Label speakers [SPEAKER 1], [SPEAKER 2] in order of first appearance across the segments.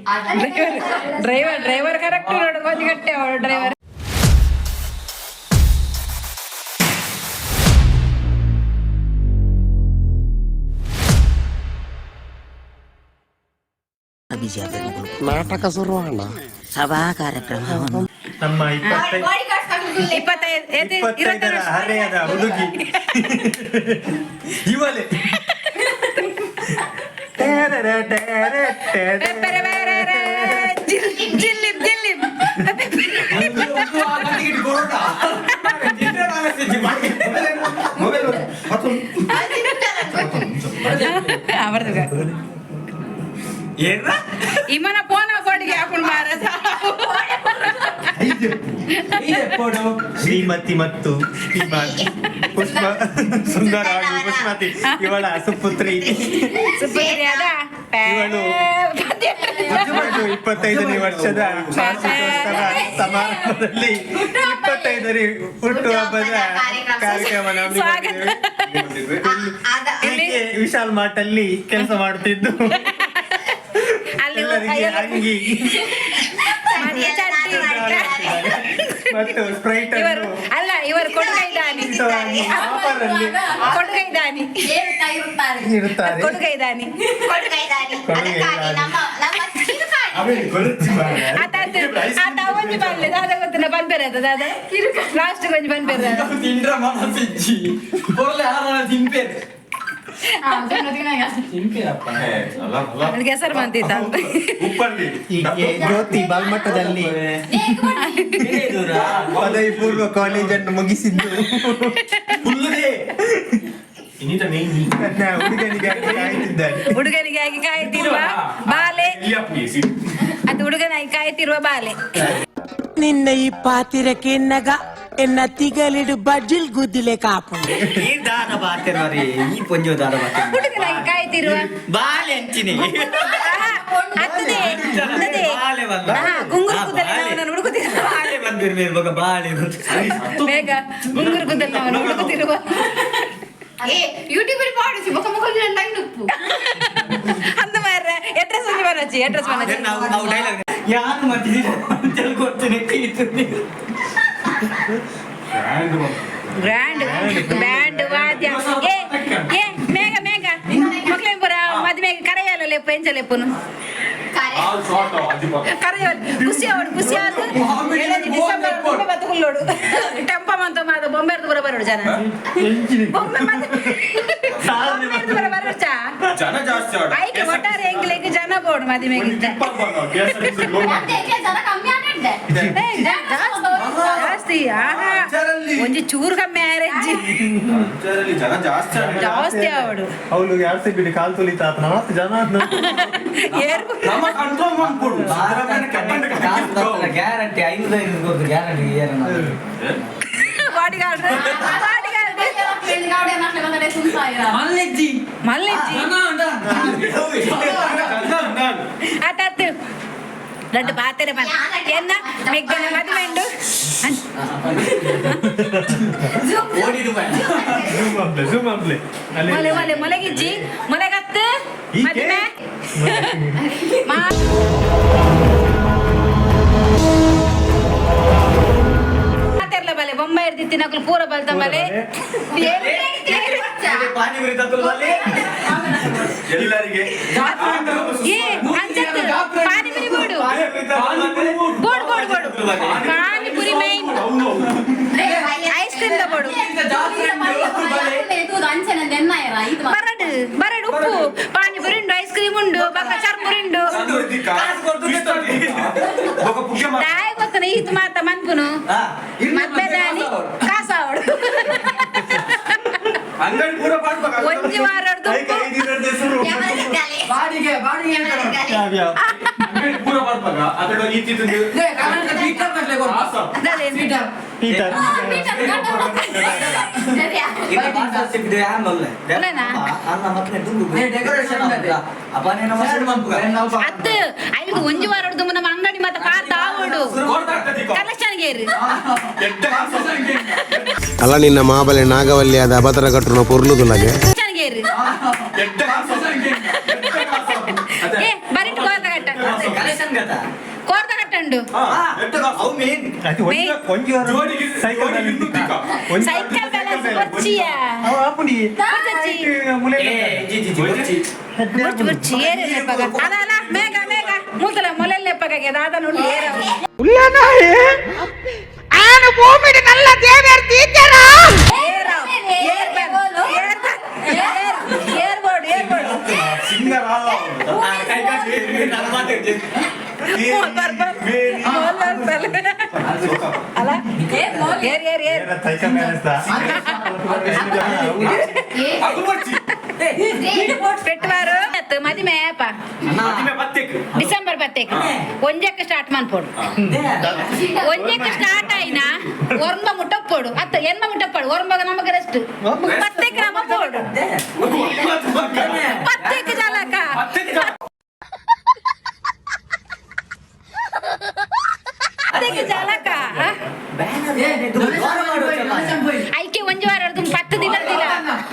[SPEAKER 1] Driver driver driver correct ನೋಡು, ಕೊಂಚ ಗಟ್ಟಿ ಅವಳು ಡ್ರೈವರ್.
[SPEAKER 2] ನಾಟಕ ಶುರುವಾಣ.
[SPEAKER 3] ಸಭಾ ಕಾರ್ಯಕ್ರಮ.
[SPEAKER 4] ನಮ್ಮ 25
[SPEAKER 1] 25 ಏತೆ-
[SPEAKER 4] 25ರ
[SPEAKER 1] 26 ವರ್ಷ.
[SPEAKER 4] ಹರೆಯದ ಹುಡುಗಿ ಇವಳೆ. ಟೇರರೆ ಟೇರೆ ಟೇರೆ.
[SPEAKER 1] ಪೆರೆ ಪೆರೆ ರೆ, ಜಿಲ್- ಜಿಲ್ಲಿಪ್ ಜಿಲ್ಲಿಪ್. ಅವರದು
[SPEAKER 4] ಏನ?
[SPEAKER 1] ಇಮನ ಪೋನ ಕೊಡಿಗೆ ಹಾಕೊಂಡು ಮಾರ.
[SPEAKER 4] ಶ್ರೀಮತಿ ಮತ್ತು ಶ್ರೀಮಾನ್ ಪುಷ್ಪ ಸುಂದರ ಹಾಗೂ ಪುಷ್ಪತಿ ಇವಳ ಸುಪುತ್ರಿ.
[SPEAKER 1] ಸುಪುತ್ರಿಯಾದ
[SPEAKER 4] ಇವಳು ಮತ್ತು 25ನೇ ವರ್ಷದ ವಾರ್ಷಿಕೋತ್ಸವ ಸಮಾರಂಭದಲ್ಲಿ 25ನೇ ಹುಟ್ಟುಹಬ್ಬದ ಕಾರ್ಯಕ್ರಮ
[SPEAKER 1] ಸ್ವಾಗತ.
[SPEAKER 4] ಈಕೆ ವಿಶಾಲ್ ಮಾರ್ಟ್ ಅಲ್ಲಿ ಕೆಲಸ ಮಾಡುತ್ತಿದ್ದು
[SPEAKER 1] ಅಲ್ಲಿ
[SPEAKER 4] ಎಲ್ಲರಿಗೆ ಅಂಗಿ
[SPEAKER 1] ಮತ್ತೆ ಚಡ್ಡಿ.
[SPEAKER 4] ಮತ್ತು ಸ್ಪ್ರೈಟ್
[SPEAKER 1] ಇವರು
[SPEAKER 4] ಅನ್ನು
[SPEAKER 1] ಅಲ್ಲ, ಇವರು ಕೊಡುಗೈದಾನಿ.
[SPEAKER 4] ಉಚಿತವಾಗಿ ಆಫರ್ ಅಲ್ಲಿ
[SPEAKER 1] ಕೊಡುಗೈದಾನಿ.
[SPEAKER 4] ಇರುತ್ತಾರೆ.
[SPEAKER 1] ಕೊಡುಗೈದಾನಿ.
[SPEAKER 4] ಕೊಡುಗೈದಾನಿ.
[SPEAKER 1] ಆತ ಆತ ಒಂಜಿ ಬಲ್ಲೆ ದಾದ ಗೊತ್ತಿಲ್ಲ, ಪನ್ಪೆರ ದಾದ ಲಾಸ್ಟ್ ಒಂಜಿ ಪನ್ಪೆರ ದಾದ.
[SPEAKER 5] ತಿಂದ್ರ ಮಾಮ ಸಿಜ್ಜಿ ಪೊರ್ಲೆ ಆರಾಮ ತಿಂಪೇರು ತಿಂಪೇರಪ್ಪ.
[SPEAKER 1] ಅದಕ್ಕೆ ಹೆಸರು ಬಂತಿತ್ತ.
[SPEAKER 4] ಈಕೆ ಜ್ಯೋತಿ ಬಾಲ್ಮಠದಲ್ಲಿ ಪದವಿ ಪೂರ್ವ ಕಾಲೇಜನ್ನು ಮುಗಿಸಿದ್ದು ನನ್ನ ಹುಡುಗನಿಗಾಗಿ ಕಾಯುತ್ತಿದ್ದಾನೆ.
[SPEAKER 1] ಹುಡುಗನಿಗಾಗಿ ಕಾಯುತ್ತಿರುವ ಬಾಲೆ ಅದು, ಹುಡುಗನಾಗಿ ಕಾಯುತ್ತಿರುವ ಬಾಲೆ.
[SPEAKER 3] ನಿನ್ನ ಈ ಪಾತಿರಕ್ಕೆ ನಗ ಎನ್ನ ತಿಗಲಿಡು ಬಜಿಲ್ ಗುದ್ದಿಲೆ ಕಾಪುಂಡು.
[SPEAKER 5] ಈ ದಾದ ಬಾತೆ ಮಾರಿ, ಈ ಪೊಂಜೋ ದಾದ ಬಾತೆ.
[SPEAKER 1] ಹುಡುಗನಾಗಿ ಕಾಯುತ್ತಿರುವ
[SPEAKER 5] ಬಾಲೆ ಅಂಚಿನಿ.
[SPEAKER 1] ಅತ್ತದೆ ಅತ್ತದೆ.
[SPEAKER 5] ಬಾಲೆ ಬಂದ.
[SPEAKER 1] ಹಾ, ಗುಂಗುರು
[SPEAKER 5] ಆ,
[SPEAKER 1] ಕೂದಲಿನ
[SPEAKER 5] ಬಾಲೆ.
[SPEAKER 1] ಅವನನ್ನು ಹುಡುಕುತ್ತಿರುವ.
[SPEAKER 5] ಬಾಳೆ ಬಂದಿರ್ಬೇಕು ಮಗ, ಬಾಳೆ ಬಂದು.
[SPEAKER 1] ಬೇಗ ಗುಂಗುರು ಕೂದಲಿನ ಅವನು ಹುಡುಕುತ್ತಿರುವ.
[SPEAKER 6] ಯೂಟ್ಯೂಬ್ ಪಾಡಿಸಿ ಮುಖ ಮುಖ ಲೈನ್ ಉಪ್ಪು.
[SPEAKER 1] ಅಂದ ಮಾರ್ರೆ, ಅಡ್ರೆಸ್ ಒಂಜಿ ಬನಚ್ಚಿ, ಅಡ್ರೆಸ್ ಬನಚ್ಚಿ.
[SPEAKER 5] ನಾವು ನಾವು ಡೈಲಾಗ್ ಯಾರು ಮಾಡ್ತಿದ್ದೀರಾ ಅಂತ ಕೊಡ್ತೇನೆ ಕೀತು.
[SPEAKER 1] ಗ್ರ್ಯಾಂಡ್ ಬ್ಯಾಂಡ್ ವಾದ್ಯ. ಏ ಏ ಮೇಘ ಮೇಘ, ಮಕ್ಳೇನ್ ಪುರ ಮದ್ಮೆಗೆ ಕರೆಯಲ್ಲ ಲೆಪ್ಪು, ಎಂಚ ಲೆಪ್ಪುನು ಕರೆಯಲ್ಲ. ಖುಷಿ ಅವಡು, ಖುಷಿ ಆದು ಡಿಸೆಂಬರ್ ಬೊಂಬೆ ಬತ್ತುಕೊಳ್ಳೋಡು ಟೆಂಪ ಮಂತ ಮಾದ ಬೊಂಬೆರ್ದು ಪುರ ಬರೋಡು ಜನ. ಬೊಂಬೆ ಮತ್ತೆ ಬೊಂಬೆರ್ದು ಪುರ ಬರೋಡು ಚಾ.
[SPEAKER 7] ಜನ ಜಾಸ್ತಿ.
[SPEAKER 1] ಐಕೆ ಒಟ್ಟಾರೆ ಎಂಗ್ಲೆಗ್ ಜನ ಬೋಡು ಮದುವೆಗಿದ್ದ.
[SPEAKER 6] ಜನ ಕಮ್ಮಿ ಆಡಿದ್ದೆ.
[SPEAKER 1] ಏ, ಜಾಸ್ತಿ ಜಾಸ್ತಿ. ಆಹಾ, ಒಂಜಿ ಚೂರು ಕಮ್ಮಿ ಆರೆಜ್ಜಿ.
[SPEAKER 7] ಜನ ಜಾಸ್ತಿ.
[SPEAKER 1] ಜಾಸ್ತಿ ಅವಡು.
[SPEAKER 4] ಅವಳು ಯಾರು ಬಿಡಿ ಕಾಲು ತುಳಿತಾ ಆತನ ಮಸ್ತ್ ಜನ ಆತ್ನ.
[SPEAKER 1] ಏರು.
[SPEAKER 7] ನಮ್ಮ ಕಂಟ್ರೋಲ್ ಮಾಡ್ಕೊಡು.
[SPEAKER 5] ಗ್ಯಾರಂಟಿ 5 5 ಕೊಡ್ತು guarantee.
[SPEAKER 1] Body guard, body guard.
[SPEAKER 5] ಮಲ್ಲೆಜ್ಜಿ.
[SPEAKER 1] ಮಲ್ಲೆಜ್ಜಿ. ಆತಾತು ದೊಡ್ಡ ಪಾತ್ರೆ ಬಂದ ಎನ್ನ ಮೆಗ್ಗನ ಮದುವೆ ಉಂಡು.
[SPEAKER 5] ಓಡಿಡು.
[SPEAKER 4] Zoom ಅಂಪ್ಲೆ, zoom ಅಂಪ್ಲೆ. ಅಲ್ಲಿ.
[SPEAKER 1] ಮೊಲೆ ಮೊಲೆ ಮೊಲೆಗಿಜ್ಜಿ ಮೊಲೆಗತ್ತು.
[SPEAKER 4] ಈಕೆ?
[SPEAKER 1] ಮದುವೆ ಮಾ ಮಾತೆರ್ಲ ಬಲೆ ಬೊಂಬೈ ಹಿಡ್ದಿತ್ತಿ ನಕಲು ಪೂರ ಬಲ್ತ ಬಲೆ.
[SPEAKER 5] ಪಾನಿಪುರಿ ತತ್ತಲು ಬಲ್ಲೆ.
[SPEAKER 7] ಎಲ್ಲರಿಗೆ.
[SPEAKER 1] ಏ ಅಂಚತ್ತು ಪಾನಿಪುರಿ ಬೋಡು ಬೋಡು ಬೋಡು ಬೋಡು. ಪಾನಿಪುರಿ ಮೈನ್, ಐಸ್ ಕ್ರೀಮ್ ಬೋಡು. ಬರಡು ಬರಡು ಉಪ್ಪು ಪಾನಿಪುರಿ ಉಂಡು, ಐಸ್ ಕ್ರೀಮ್ ಉಂಡು, ಬಕ್ಕ ಚರ್ಮುರಿ ಉಂಡು. ದಾಯ ಗೊತ್ತನ ಈತ್ ಮಾತ ಮನ್ಪುನು ಮದ್ವೆ ದಾನಿ ಕಾಸಾವಡು.
[SPEAKER 7] ಅಂಗಡಿ ಪೂರ ಪಾಡ್ಬೇಕು.
[SPEAKER 1] ಒಂಜಿ ವಾರಡ್ದು
[SPEAKER 4] ಐಕೆ
[SPEAKER 1] ಉಪ್ಪು.
[SPEAKER 4] ಐದು ದಿನದ ಹೆಸರು.
[SPEAKER 5] ಬಾಡಿಗೆ ಬಾಡಿಗೆ.
[SPEAKER 4] ಯಾವ ಯಾವ?
[SPEAKER 7] ಅಂಗಡಿ ಪೂರ ಪಾಡ್ಬೇಕು ಅದರ ಈಚಿದ್ದು.
[SPEAKER 1] ಅದಲ್ಲೇನು?
[SPEAKER 4] ಪೀಟರ್.
[SPEAKER 1] ಅತ್ತು ಐದು ಒಂಜಿ ವಾರಡ್ದು ನಮ್ಮ ಅಂಗಡಿ ಮಾತ ಪಾತ ಆವಡು ಕಲೆಕ್ಷನ್ ಗೇರು.
[SPEAKER 2] ಅಲ್ಲ, ನಿನ್ನ ಮಾಬಲೆ ನಾಗವಲ್ಲಿ ಆದ ಅಬತರ ಕಟ್ಟುನ ಪೊರ್ಲುದುಲಗೆ.
[SPEAKER 1] ಕಲೆಕ್ಷನ್ ಗೇರು. ಏ ಬರಿಟ್ ಗೋತ ಕಟ್ಟ.
[SPEAKER 5] ಡೊನೇಷನ್ ಗತ.
[SPEAKER 1] ಕೋರ್ದ ಕಟ್ಟಂಡು.
[SPEAKER 5] ಅವು ಮೇನ್.
[SPEAKER 4] ಅದು ಒಂಜಿ ಒಂಜಿ ವಾರ
[SPEAKER 7] ಜೋಡಿಗೆ
[SPEAKER 4] ಸೈಕಲ್
[SPEAKER 7] ಜೋಡಿಗೆ ಇನ್ನೂ ತಿಕ್ಕ.
[SPEAKER 4] ಒಂಜಿ
[SPEAKER 1] ಸೈಕಲ್ ಬ್ಯಾಲೆನ್ಸ್ ಬೊರ್ಚಿಯ.
[SPEAKER 4] ಅವು ಆಪುಂಡಿ.
[SPEAKER 1] ಬೊರ್ಚಿ.
[SPEAKER 4] ಮುಲೆ.
[SPEAKER 5] ಏ ಜಿ ಜಿ ಜಿ ಬೊರ್ಚಿ.
[SPEAKER 1] ಬೊರ್ಚಿ ಬೊರ್ಚಿ ಏರು ನೆಪ್ಪಗ ಅದ ಅಲ್ಲ ಮೇಘ ಮೇಘ ಮೂತಲ ಮೊಲೆಲ್ ನೆಪ್ಪಗ ದಾದನ ಉಂಡು ಏರವು. ಏರವು ಏರ್ ಏರ್ ಏರ್ ಏರ್ ಬೋರ್ಡ್ ಏರ್ ಬೋರ್ಡ್.
[SPEAKER 7] ಸಿಂಗರ್ ಅಲ್ಲ ಅವ್ನು.
[SPEAKER 5] ಆ, ಕೈ ಕಟ್ಟಿ ನಾನು ಮಾತಾಡ್ತೀನಿ.
[SPEAKER 1] ಬರ್ ಬರ್ ಮೋಲ್ ಬರ್ ಅಲ್ಲ ಏರ್ ಏರ್ ಏರ್.
[SPEAKER 4] Cycle balance.
[SPEAKER 7] ಅದು ಬರ್ಚಿ.
[SPEAKER 1] ಪೆಟ್ವಾರು ಮದಿಮೆ ಆಪ.
[SPEAKER 7] ಮದಿಮೆ ಪತ್ತೆಕ್.
[SPEAKER 1] ಡಿಸೆಂಬರ್ ಪತ್ತೇಕ್ ಒಂಜಕ್ಕೆ ಸ್ಟಾರ್ಟ್ ಮನ್ಪೋಡು. ಒಂಜಕ್ಕೆ ಸ್ಟಾರ್ಟ್ ಆಯ್ನ ಒರ್ಂಬ ಮುಟ್ಟಪ್ಪೋಡು ಅತ್ತ ಎನ್ಮ ಮುಟ್ಟಪ್ಪಾಡು ಒರ್ಂಬಗ ನಮಗ ರೆಸ್ಟ್ ಪತ್ತೇಕ್ ನಮ ಪೋಡು. ಪತ್ತೇಕ್ ಜಲಕ.
[SPEAKER 7] ಪತ್ತೆಕ್ ಜಲಕ.
[SPEAKER 1] ಪತ್ತೇಕ್ ಜಲಕ. ಐಕೆ ಒಂಜಿ ವಾರ ಹಿಡ್ದು 10 ದಿನ ದಿನ.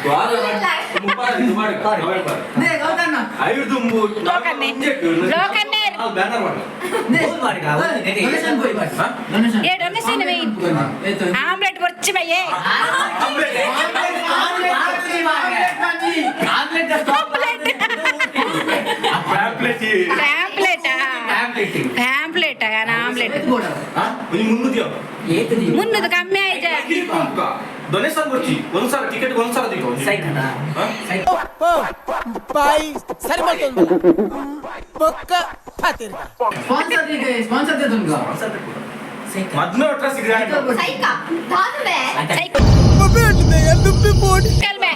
[SPEAKER 7] ವಾರ ಮುಪ್ಪಾರು ಇದು ಮಾಡಿ, ನವೆಂಬರ್. ಐದು
[SPEAKER 1] ಲೋಕನ್ನೇ ಲೋಕನ್ನೇ.
[SPEAKER 7] ಅದು ಬ್ಯಾನರ್ ಮಾಡು.
[SPEAKER 1] ಏ ಡೊನೇಷನ್ ಆಮ್ಲೆಟ್ ಬೊರ್ಚಿ ಬಯ್ಯೆ.
[SPEAKER 7] Omelette. Pamphlet.
[SPEAKER 1] Pamphlet pamphlet omelette.
[SPEAKER 7] ಹಾ? ಒಂಜಿ ಮುನ್ನೂರು
[SPEAKER 1] ಮುನ್ನದು ಕಮ್ಮಿ ಆಯ್ತ.
[SPEAKER 7] ಡೊನೇಷನ್ ಕೊಡ್ತಿ ಒಂದ್ಸಲ ಟಿಕೆಟ್ ಒಂದ್ಸಲ ದಿಕ್ಕ.
[SPEAKER 3] ಬಾಯ್ ಸರಿ ಮಾಡ್ತೊಂದು ಬೊಕ್ಕ ಪಾತಿರ್ಗ.
[SPEAKER 7] ಮದ್ಮೆ ಒಟ್ಟ ಸಿಗರೆ.
[SPEAKER 6] ಸೈಕ ದಾದುವೆ.
[SPEAKER 1] ಸೈಕಲ್ ಬೇ.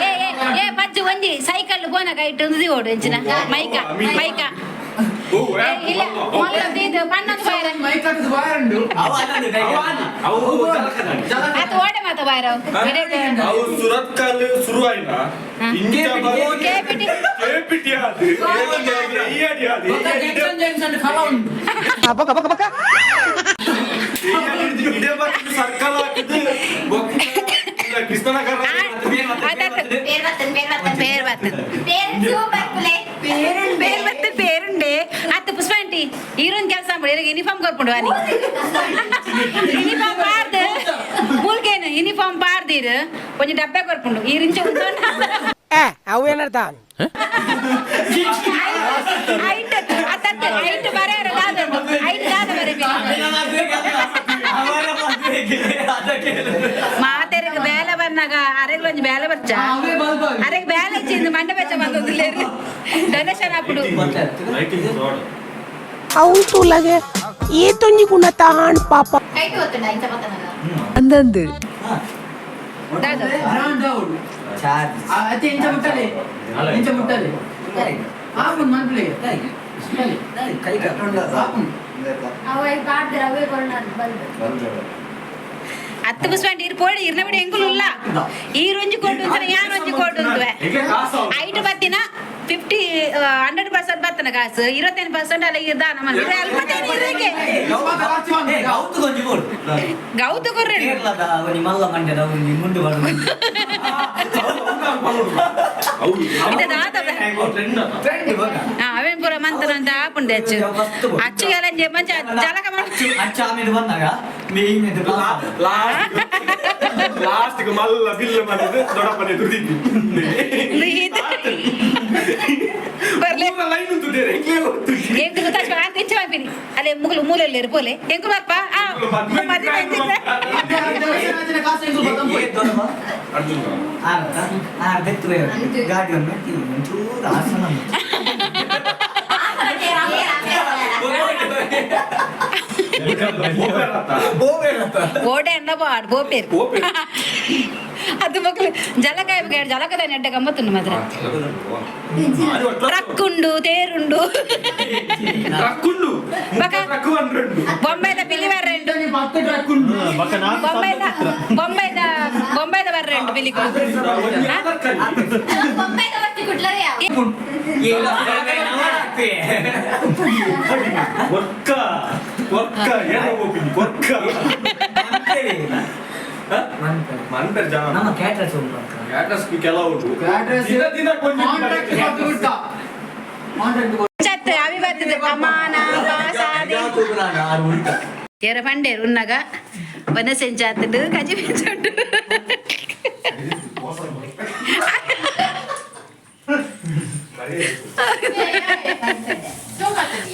[SPEAKER 1] ಏ ಏ ಏ ಪಜ್ಜು ಒಂಜಿ ಸೈಕಲ್ ಪೋನಗ ಇಟ್ಟು ಒಂದು ಓಡು ಎಂಚಿನ ಮೈಕ ಮೈಕ. ಏ, ಇಲ್ಲ ಮೊದಲು ಇದು ಪನ್ನೊಂದು ಬಾಯರ.
[SPEAKER 7] ಅವು
[SPEAKER 1] ಆತ ಓಡೆ ಮಾತ ಬಾಯರ.
[SPEAKER 7] ಅವು ಸುರತ್ಕಲ್ ಶುರು ಆಯ್ನ ಇಂಚ.
[SPEAKER 1] ಕೆಪಿಟಿ.
[SPEAKER 7] ಕೆಪಿಟಿ ಅದು ಈ ಅಡಿ ಅದು ಇದೇ ಬರ್ತಿದ್ದು ಸರ್ಕಲ್ ಹಾಕಿದ್ದು ಕೃಷ್ಣನಗರ.
[SPEAKER 6] ಪೇರ್ ಬರ್ತನ್ ಪೇರ್ ಬರ್ತನ್.
[SPEAKER 1] പേര് ബത്ത്.
[SPEAKER 6] ಪೇರ್ ಸೂಪರ್ ಪ್ಲೇ.
[SPEAKER 1] പേര് ബത്ത് പേരുണ്ട് അತ್ತ ಪುಷ್ಪ ಆಂಟಿ ಈರೊಂದು ಕೆಲಸ ಮಾಡಿ ಯೂನಿಫಾರ್ಮ್ ಕೊರ್ಪುಂಡು ಅನಿ ಯೂನಿಫಾರ್ಮ್ ಪಾರ್ದು ಮೂಲ್ಕೇನು ಯೂನಿಫಾರ್ಮ್ ಪಾರ್ದೀರು ಒಂಜಿ ಡಬ್ಬೆ ಕೊರ್ಪುಂಡು ಈರಿಂಚ.
[SPEAKER 3] ಏ ಅವು ಏನರ್ಥ?
[SPEAKER 1] ಐಟ್ ಅತ್ತ ಐಟ್ ಬರೆಯರ ದಾದ ಐಟ್ ದಾದ ಬರೆ. ಮಾತೆರಿಗೆ ಬೇಲೆ ಬಂದಾಗ ಅರೆಗ್ ಒಂಜಿ ಬೇಲೆ ಬರ್ಚ ಅರೆಗ್ ಬೇಲೆ ಇಚ್ಚಿಂದು ಮಂಡೆ ಬೆಚ್ಚ ಬಂದದ್ದು ಡೊನೇಷನ್ ಅప్పుడు.
[SPEAKER 3] ಅವು ತೂಲಗೆ ಏತೊಂಜಿ ಗುಣತ ಹಾಣ್ ಪಾಪ.
[SPEAKER 6] ಕೈಟ್ ಗೊತ್ತುಂಡ ಇಂಚ ಬತ್ತನಗ.
[SPEAKER 1] ದಾದ.
[SPEAKER 6] ಅವ ಪಾಡ್ದರ ಅವೇ ಕೊರಣ ಬಂದು.
[SPEAKER 1] ಅತ್ತು ಪುಷ್ಪಾಂಡಿ ಇರು ಪೋಡಿ ಇರ್ನ ಬಿಡಿ ಎಂಕುಲು ಉಲ್ಲ ಈ ರೊಂಜಿ ಕೋಟು ಅಂತಾರೆ ಯಾರು ಒಂಜಿ ಕೋಟು ಅಂದುವೆ. ಐಟು ಬತ್ತಿನ 50 100% ಬತ್ತನ ಕಾಸು 25% ಅಲ್ಲ ಇದ್ದ ನಮ್ಮ ಅಲ್ಪತೇನು ಇರಕ್ಕೆ. ಗೌತು ಕೊರ್ರೆ.
[SPEAKER 5] ಮುಂದೆ
[SPEAKER 1] ಇದು ದಾದ. ಅವೇನ್ ಪೂರ ಮಂತನ ಅಂತ ಆಪುಂಡೆ ಅಚ್ಚು ಅಚ್ಚು ಎಲ್ಲ ಮಂಚ ಜಲಕ ಮಾಡ.
[SPEAKER 5] ಅಚ್ಚ ಆಮೇಲೆ ಬಂದಾಗ ಮೇನ್
[SPEAKER 7] ಲಾಸ್ಟ್ ಲಾಸ್ಟ್ ಮಲ್ಲ ಬಿಲ್ ಮಾಡಿದ್ದು ದೊಡ್ಡಪ್ಪನೆ ದುಡಿದ್ದು.
[SPEAKER 1] ಬರ್ಲೆ.
[SPEAKER 7] ಲೈನ್ ಉಂಟು ಎಂಗ್ಲೇ ಗೊತ್ತು.
[SPEAKER 1] ಎಂಕು ಗೊತ್ತಾಚ್ ಅಂತ ಹೆಚ್ಚು ಮಾಡ್ತೀನಿ ಅಲ್ಲೇ ಮುಗುಲು ಮೂಲೆಯಲ್ಲಿ ಇರ್ಪೋಲೆ ಎಂಕು ಬರ್ಪ ಆ ಮದುವೆ ಎಂತಿದ್ರೆ.
[SPEAKER 7] ಅರ್ಜುನ್.
[SPEAKER 5] ಗಾಡಿ ಒಂಚೂರು ಆಸನ.
[SPEAKER 1] ಓಡೆ ಅಣ್ಣ ಬಾಡ್ ಬೋಪೇರು ಅದು ಮಕ್ಕಳು ಜಲಕಾಯ ಜಲಕದ ನೆಡ್ಡ ಗಮ್ಮತ್ತುಂಡು ಮಾತ್ರ. ಟ್ರಕ್ ಉಂಡು ತೇರುಂಡು.
[SPEAKER 7] ಟ್ರಕ್ಕುಂಡು.
[SPEAKER 1] ಬಕ.
[SPEAKER 7] ಟ್ರಕ್ ಬಂದ್ರುಂಡು.
[SPEAKER 1] ಬೊಂಬೈದ ಪಿಲಿ ಬರ್ರೆಂಡು.
[SPEAKER 4] ಬಕ್ಕ ನಾಲ್ಕು.
[SPEAKER 1] ಬೊಂಬೈದ ಬೊಂಬೈದ ಬೊಂಬೈದ ಬರ್ರೆಂಡು ಪಿಲಿಕು.
[SPEAKER 6] ಬೊಂಬೈದ ಬರ್ತಿ ಕುಡ್ಲರೇ ಯಾವ.
[SPEAKER 7] ಒಕ್ಕ ಒಕ್ಕ ಏನೋ ಹೋಗ್ತೀನಿ ಒಕ್ಕ ಮನ್ಪೆರ್ ಜನ.
[SPEAKER 5] ನಮ್ಮ ಕ್ಯಾಟ್ರಸ್ ಉಂಟು.
[SPEAKER 7] ಕ್ಯಾಟ್ರಸ್ ಕೆಲವು ದಿನ ದಿನ ಕೊಂಚ.
[SPEAKER 1] ಚತ್ ಅವಿ ಬರ್ತದೆ. ಎರ ಪಂಡೇರು ಉನ್ನಗ ವನಸೆಂಚಾತುಂಡು ಕಜಿ ಬೆಂಚುಂಡು.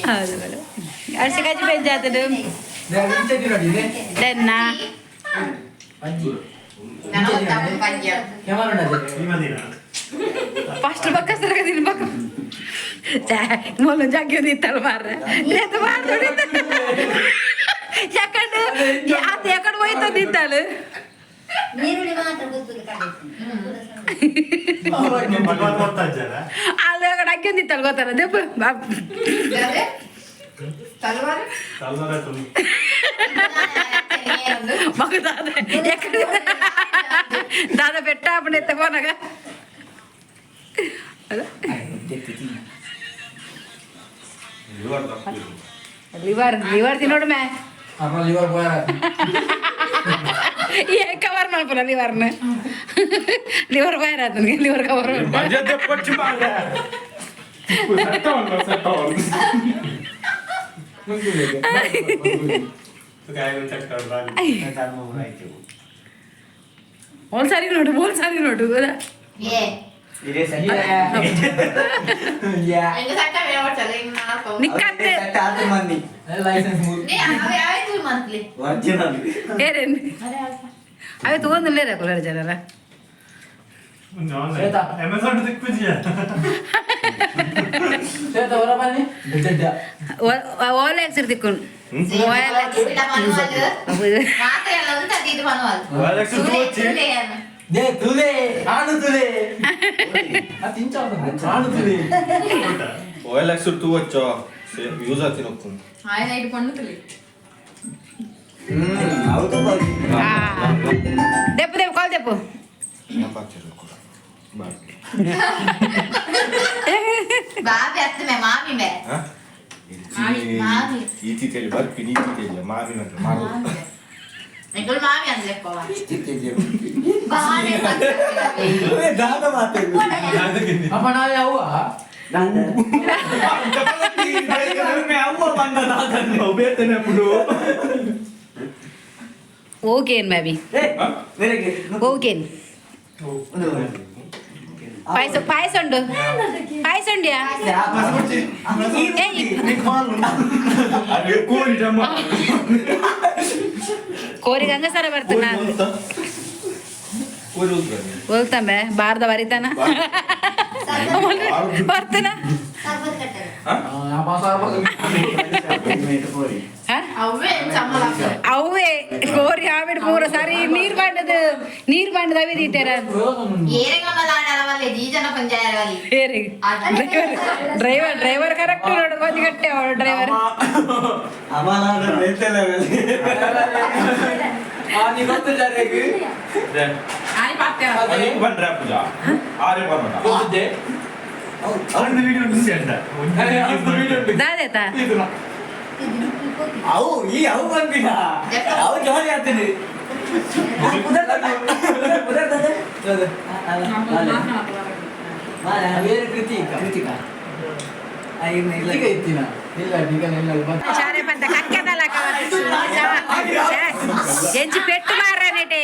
[SPEAKER 1] ಹೌದು ಮೇಡಮ್, ಅರ್ಸಿ ಕಜಿ ಬೆಂಚಾತುಂಡು ದೆನ್ನ. ಫಸ್ಟ್ ಪಕ್ಕ ಸರಗ ತಿನ್ಬೇಕು. ಮೊದಲು ಜಾಗಿ ಇತ್ತಲ್ಲ ಮಾರ್ರೆ, లేదు ಮಾರ್ರೆ. ಎಕ್ಕಡ ಅದು ಎಕ್ಕಡ ಹೋಯ್ತದ ಇತ್ತಾಳು.
[SPEAKER 6] ನೀರುಳ್ಳಿ ಮಾತ್ರ ಗೊತ್ತಿಲ್ಲ.
[SPEAKER 1] ಅದು ಎಕ್ಕಡ ಅಕ್ಕಿ ಇತ್ತಲ್ಲ, ಗೊತ್ತಾರ ದೆಪ್ಪ.
[SPEAKER 6] ತಲವಾರು.
[SPEAKER 1] ಮಗು ದಾದ ಎಕ್ಕಡ ದಾದ ಬೆಟ್ಟ ಅಪ್ಪಣೆ పోనಗ. ಲಿವರ್ ಲಿವರ್ ತಿನ್ನೋಡು ಮೇ.
[SPEAKER 5] ಲಿವರ್ ಪೋಯರ.
[SPEAKER 1] ఏ కవర్ మలుపుల లివర్ను, లివర్ ఫైర్ అవుతుంది, లివర్ కవర్. ఓల్సారి నోటు, ఓల్సారి నోటు కదా.
[SPEAKER 6] ಏ.
[SPEAKER 5] ಇದೇ ಸರಿ.
[SPEAKER 6] ಎಂಗ ಸಟ್ಟ ಬೇಡ.
[SPEAKER 1] నిక్కత్తే.
[SPEAKER 5] ಲೈಸೆನ್ಸ್.
[SPEAKER 6] ಮಂತ್ಲಿ.
[SPEAKER 1] ఏరండి అవి తోందులేరా కులర్ జనరా.
[SPEAKER 4] ಅಮೆಝಾನ್ ದಿಕ್ಪುಜಿಯ.
[SPEAKER 5] ಶ್ವೇತಾ ಹೊರ ಬನ್ನಿ.
[SPEAKER 1] ఓఎల్ఎక్స్ దిక్కు. ఓఎల్ఎక్స్.
[SPEAKER 6] ಮಾತ್ರ ಎಲ್ಲ ಉಂಟು, ಅದು ಇದು ಮನುವಲ್.
[SPEAKER 5] ನೇ ತುಲೆ ಆನು ತುಲೆ ಆನು ತುಲೆ.
[SPEAKER 7] ಓಎಲ್ಎಕ್ಸ್ ತೂವಚ್ಚೋ ಯೂಸ್ ಆತಿ ನೋಕ್ತು.
[SPEAKER 6] ಆಯ್ತು, ಐದು ಪಣ್ಣು ತುಲಿ.
[SPEAKER 1] దెప్పు దెప్పు కాల్ దెప్పు.
[SPEAKER 6] ಬಾಬಿ ಅತ್ತಮೆ ಮಾಮಿ ಮೇ ಮಾಮಿ.
[SPEAKER 7] ಈತಿ ತೇಲಿ ಬರ್ಪಿ ನೀತಿ ತೇಲಿ ಮಾಮಿ ಮಾತ್ರ ಮಾಡು.
[SPEAKER 6] ಎಂಕುಲು ಮಾಮಿ ಅಂದ್ಲೆಪ್ಪವ ಬಾಳೆ.
[SPEAKER 5] ಅಪ್ಪ ನಾಳೆ ಅವ್ವ.
[SPEAKER 4] ಅವ್ವ ಬಂದ ಬೇತನೆ ಅప్పుడు.
[SPEAKER 1] ఓకేన్ బాబీ, ఓకేన్. పాయసం పాయసం ఉండు, పాయసం ఉండియా.
[SPEAKER 4] ಕೋರಿ ಜಮ್ಮ.
[SPEAKER 1] కోరి గంగసర బర్తున్నా.
[SPEAKER 7] ಕೋರಿ.
[SPEAKER 1] వెళ్తాం బే, బారద వరితానా బర్తునా.
[SPEAKER 6] ಅವೇ ಚಮ್ಮಲ.
[SPEAKER 1] ಅವೇ ಕೋರಿ ಆವಿಡ್ ಪೂರ ಸರಿ ನೀರ್ ಬಂಡದ, ನೀರ್ ಬಂಡದ ಅವೇ ದೀತಾರ.
[SPEAKER 6] ಏರೆಗಮ್ಮಲ ಆಡಲವಲ್ಲಿ ಜೀಜನ ಪಂಚಾಯತ್.
[SPEAKER 1] ಏರಿ driver driver driver correct ನೋಡು, ಕೊಂಚ ಗಟ್ಟಿ ಅವಳು ಡ್ರೈವರ್.
[SPEAKER 5] ನೀ ಗೊತ್ತಿಲ್ಲ.
[SPEAKER 7] ಬಂದ್ರೆ ಪೂಜಾ ಆರೆ ಬಂದ.
[SPEAKER 5] ಗೊತ್ತಿದ್ದೆ.
[SPEAKER 4] ಅವ್ರದ್ದು ವಿಡಿಯೋ ಉಂಟು ಅಂತ.
[SPEAKER 1] ದಾದೇತ.
[SPEAKER 5] ಅವು ಈ ಅವು ಬಂದಿಲ್ಲ, ಅವು ಜಾಲಿ ಆಗ್ತದೆ. ಕೃತಿಕಾ ಕೃತಿಕಾ ಇಲ್ಲ ಇತ್ತಿನ ಇಲ್ಲ ಇಲ್ಲ.
[SPEAKER 1] ಶಾರೆ ಪಂತ ಕಕ್ಕೆದಲ್ಲ ಎಂಚಿ ಪೆಟ್ಟು ಮಾರನೇಟೆ.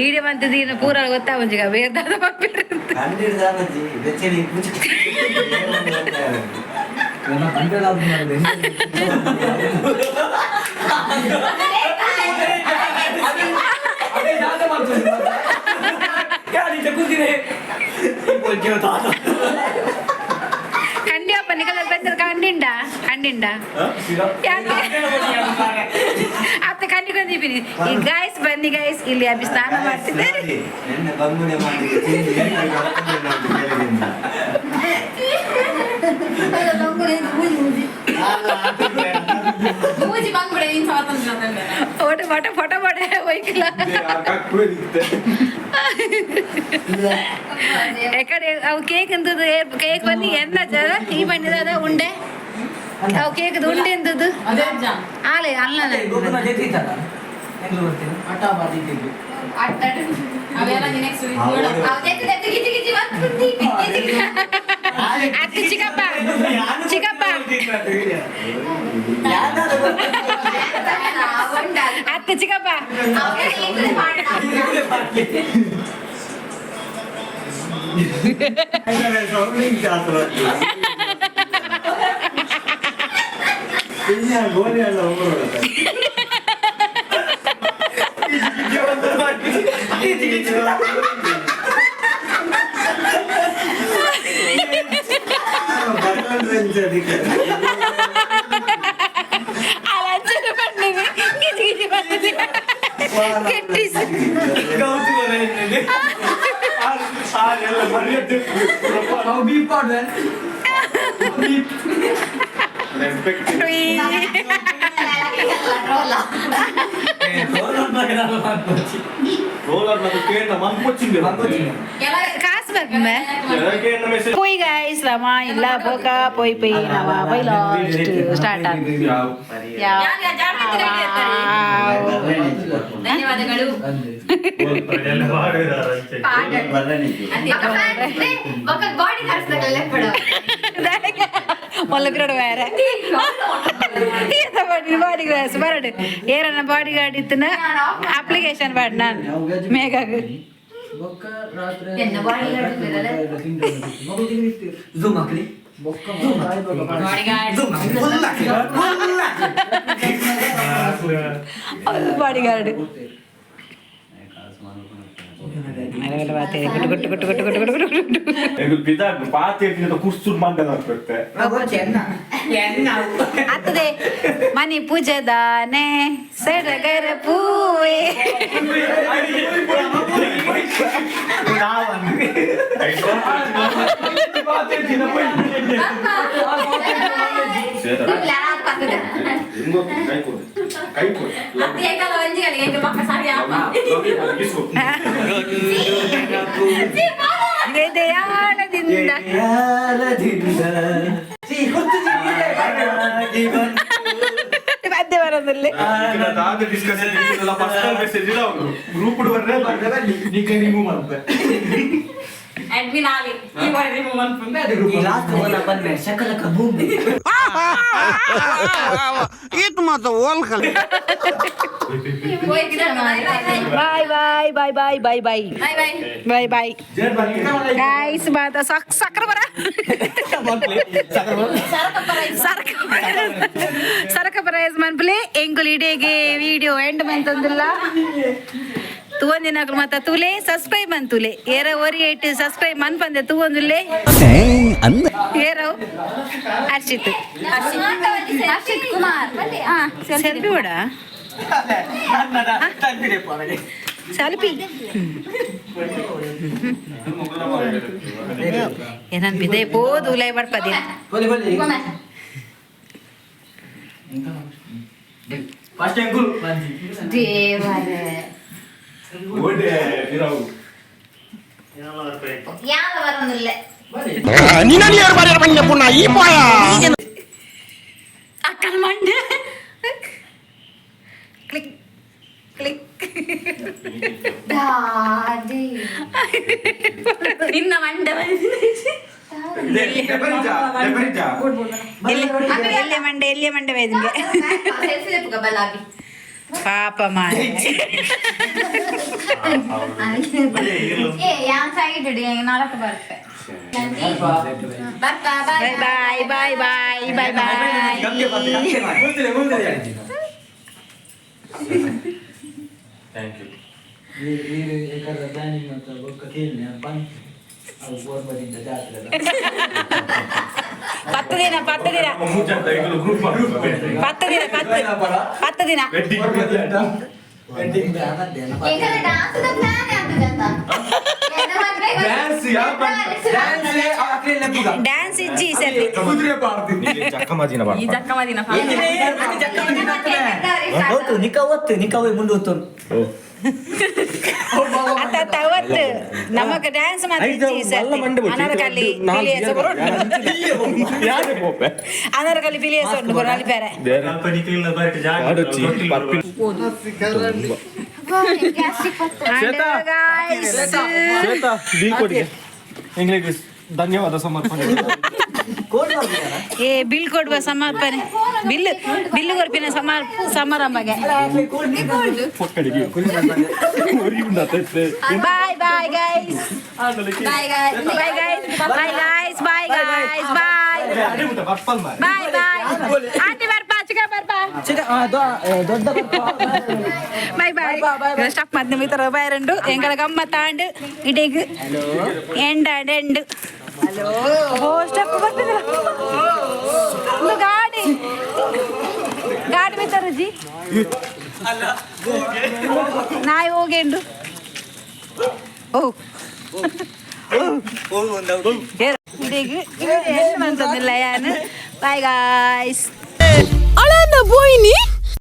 [SPEAKER 1] ಈಡೆ ಬಂತದ್ದು ಇನ್ನು ಪೂರ ಗೊತ್ತಾ ಮುಂಚಿಗ ಬೇರೆ ದಾದ ಪಪ್ಪಿರು. ಕಂಡಿಯಪ್ಪ ನಿಕಲ ಬಂದದ ಕಂಡಿಂಡ ಕಂಡಿಂಡ ಯಾಕೆ ಅತ್ತ ಕಂಡಿಕೊಂಡಿದ್ದೀನಿ. ಈ ಗಾಯ್ಸ್, ಬನ್ನಿ ಗಾಯ್ಸ್, ಇಲ್ಲಿ ಅಭಿ ಸ್ನಾನ ಮಾಡ್ತಿದ್ದಾರೆ.
[SPEAKER 2] ನಿನ್ನೆ ಬಂಗುಡೆ ಮಾಡಿ.
[SPEAKER 6] ಮೂಜಿ ಬಂದ್ಬಿಡೆ ಇನ್. ಸ್ವಾತಂತ್ರ್ಯ.
[SPEAKER 1] ಫೋಟೋ ಫೋಟೋ photo ಪಡೆ. ಹೋಯ್ಕಿಲ್ಲ. ಎಕಡೆ ಅವು ಕೇಕ್ ಅಂತದ್ದು, ಕೇಕ್ ಬಂದು ಎನ್ನ ಈ ಬಣ್ಣದ ಉಂಡೆ, ಅವು ಕೇಕ್ ಉಂಡೆ ಎಂತದ್ದು ಆಲೆ ಅಲ್ಲ. ಅತ್ತಿ ಚಿಕ್ಕಪ್ಪ ಚಿಕ್ಕಪ್ಪ ಅತ್ತಿ ಚಿಕ್ಕಪ್ಪ. ಅಲ್ಲ, ಅಂಚನೆ ಬಂದಿವಿ ಗಿಜಿ ಗಿಜಿ ಬಂದಿದೆ ಕೆಟ್ಟಿಸ್. ಕಾಸು ಬೇಕು. ಪೋಯ್ ಗಾಯ್ಸ್, ರಮ ಇಲ್ಲ ಪೋಕ ಪೋಯ್ ಪೋಯ್ ನವ ಪೋಯ್ ಲಾಸ್ಟ್ ಸ್ಟಾರ್ಟ್.
[SPEAKER 6] ಧನ್ಯವಾದಗಳು. ಬಾಡಿ
[SPEAKER 1] ಮೊಲ್ಲ ಪಿರಡು ಬೇರೆ ಬಾಡಿ ಗ್ಲಾಸ್ ಬರಡು ಏರನ್ನ ಬಾಡಿ ಗಾರ್ಡ್ ಇತ್ತನ ಅಪ್ಲಿಕೇಶನ್ ಬಾಡ್ ನಾನು ಮೇಘಾಗ.
[SPEAKER 6] ಎನ್ನ ಬಾಡಿ
[SPEAKER 5] ಝೂಮ್ ಹಾಕ್ಲಿ.
[SPEAKER 1] Body guard ಗುಟ್ಟು ಗುಟ್ಟು ಗುಟ್ಟು ಗುಟ್ಟು ಗುಟ್ಟು ಗುಟ್ಟು ಗುಟ್ಟು.
[SPEAKER 4] ಪಾತೆ ಕುರ್ಸು ಮಂಡಲ.
[SPEAKER 1] ಆಗ್ತದೆ ಮನಿ ಪೂಜೆದಾನೆ ಸಡಗರ ಪೂವೆ. ಎದೆಯಾಳದಿಂದ ಮಧ್ಯೆ ಬರೋದಿಲ್ಲ.
[SPEAKER 4] Discussion personal message group.
[SPEAKER 6] Admin ಆಲಿ.
[SPEAKER 5] ಲಾಸ್ಟ್ ಒನ್ ಬಂದ್ಮೆ ಶಕಲಕ ಬೂಮ್.
[SPEAKER 2] ಈಟ್ ಮಾತ ಓಲ್ಕಲ್.
[SPEAKER 1] Bye bye bye bye bye bye.
[SPEAKER 6] Bye bye.
[SPEAKER 1] Bye bye guys. ಮಾತ ಸಕ್ ಸಕ್ರ ಬರ ಸರಕ ಸರಕ ಪ್ರೈಸ್ ಮನ್ಪುಲೆ. ಎಂಕುಲು ಇಡೀಗೆ ವಿಡಿಯೋ ಎಂಡ್ ಮಂತಂದಿಲ್ಲ. ತೂವೊಂದಿನಕುಲು ಮಾತ ತೂಲೆ, ಸಬ್ಸ್ಕ್ರೈಬ್ ಮಂತುಲೆ. ಏರ ಒರಿ ಏಟ್ ಸಬ್ಸ್ಕ್ರೈಬ್ ಮನ್ಪಂದೆ ತೂವೊಂದುಲ್ಲೆ ಏರವ್ ಹರ್ಷಿತ್.
[SPEAKER 6] ಹರ್ಷಿತ್ ಕುಮಾರ್.
[SPEAKER 1] ಸೆಲ್ಫಿ ಬಿಡ, ಸೆಲ್ಫಿ. ಏನನ್ ಬಿದೆ ಪೋದು ಉಲೈ ಬರ್ಪದಿ.
[SPEAKER 5] ಬಲಿ ಬಲಿ. ಫಸ್ಟ್ ಎಂಕುಲ್.
[SPEAKER 6] ದೇವರೇ, ಯಾವ ಬರೋದಿಲ್ಲ.
[SPEAKER 2] ಈ ಪಾಯ.
[SPEAKER 1] ಅಕ್ಕನ ಮಂಡೆ ಕ್ಲಿಕ್ ಕ್ಲಿಕ್.
[SPEAKER 6] ದಾದಿ ನಿನ್ನ ಮಂಡೆ.
[SPEAKER 1] ಎಲ್ಲಿ ಎಲ್ಲಿ ಮಂಡೆ, ಎಲ್ಲಿ ಮಂಡೆ ವೇದಿಗೆ.
[SPEAKER 6] ಸೆಲ್ಫಿ ತೆಪ್ಪುಗ ಬಲಾಬಿ.
[SPEAKER 1] ಪಾಪ ಮಾರೆ.
[SPEAKER 6] ಏ ಯಾನ್ ಸೈಡ್ ಇಡಿ, ನಾಲ್ಕು ಬರ್ಪೆ ಬರ್ಪಾ.
[SPEAKER 1] Bye bye bye bye bye bye.
[SPEAKER 7] Thank you.
[SPEAKER 5] Planning ಅಂತ ಬೊಕ್ಕ ಕೇಳಿ ಬಂದ್ ಅವು ಗೋರ್ಮದಿಂದ ಜಾತ್ರೆ.
[SPEAKER 1] 10 ದಿನ, 10 ದಿನ.
[SPEAKER 4] ಗ್ರೂಪ್.
[SPEAKER 1] 10 ದಿನ, 10 10 ದಿನ.
[SPEAKER 6] ಎಂಕಲ dance the plan ಆಗ್ತದೆ ಅಂತ. ಎನ್ನ ಮದ್ವೆ.
[SPEAKER 4] ಡ್ಯಾನ್ಸ್ ಯಾವ
[SPEAKER 1] ಡ್ಯಾನ್ಸ್ ಇಜ್ಜಿ ಈ ಸರ್ತಿ.
[SPEAKER 7] ಚಕ್ಕ ಮದಿನ
[SPEAKER 8] ಈ ಜಕ್ಕ ಮದಿನ.
[SPEAKER 5] ಹೌದು, ನಿಕ ಒತ್ತು ನಿಕ ಹೋಯ್ ಮುಂದೆ ಒತ್ತು.
[SPEAKER 1] ಅತ್ತ ಅತ್ತ ಅವತ್ತು ನಮಕ್ ಡ್ಯಾನ್ಸ್ ಮಾತ್ರ ಇಜ್ಜಿ ಈ ಸರ್ತಿ. ಅನಾರ್ಕಲಿ ಪಿಲಿಯಸ್ ಅನಾರ್ಕಲಿ ಪಿಲಿಯಸ್ ಉಂಟು ನಲಿಪೇರೆ.
[SPEAKER 4] ಅಲ್ಪ ನಿಕ್ಲಿಲ್ಲ ಬರಟ್ ಜಾಗ.
[SPEAKER 7] ಇಂಗ್ಲಿಷ್ ಧನ್ಯವಾದ ಸಮರ್ಪಣೆ.
[SPEAKER 1] ಏ, ಬಿಲ್ ಕೊಡುವ ಸಮರ್ಪಣೆ, ಬಿಲ್ ಬಿಲ್ ಕೊರ್ಪಿನ ಸಮಾರ್ ಸಮಾರಂಭಗೆ. Bye bye guys.
[SPEAKER 6] Bye guys.
[SPEAKER 1] Bye guys, bye guys, bye guys, bye. Bye bye. Aunty ಬರ್ಪಾ, ಚಿಕ್ಕ ಬರ್ಪಾ.
[SPEAKER 5] ದೊಡ್ಡ.
[SPEAKER 1] Bye bye. ಸ್ಟಾಪ್ ಮಧ್ಯ ಮಿತ್ರ ಬಾಯ್. ಎಂಗಳ ಗಮ್ಮ ತಾಂಡು ಇಡೀಗ್ ಎಂಡ ಎಂಡ್. Oh, step ಬರ್ತಿದ್ರ. ಒಂದು ಗಾಡಿ ಗಾಡಿ ಮಿತ್ರಜಿ ನಾಯಿ ಹೋಗೇಂಡು. ಓ, ಇಡೀಗ್ ಮಂತಂದಿಲ್ಲ ಯಾನು. Bye guys.
[SPEAKER 8] ಅಳನ ಬೋಯ್ನಿ.